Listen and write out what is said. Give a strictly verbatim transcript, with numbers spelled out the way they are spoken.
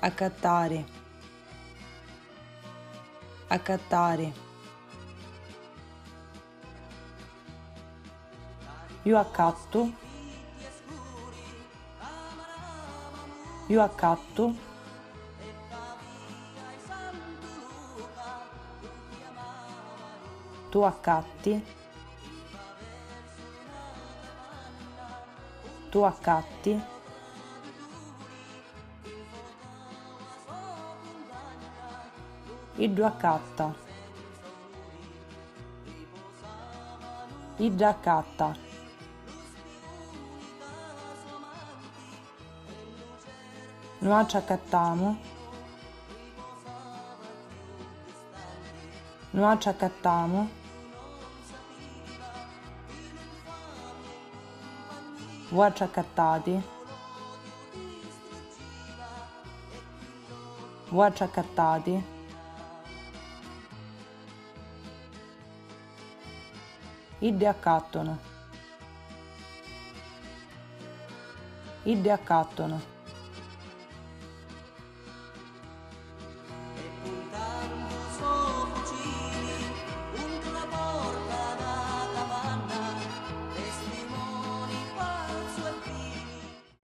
Accattari. Accattari. Ju accattu. Ju accattu. Tu accatti. Tu accatti. Iddu accatta. Idda accatta. Nuatri accattamu. Nuatri accattamu. Vuatri accattati. Vuatri accattati. Iddi accattunu. Iddi accattunu.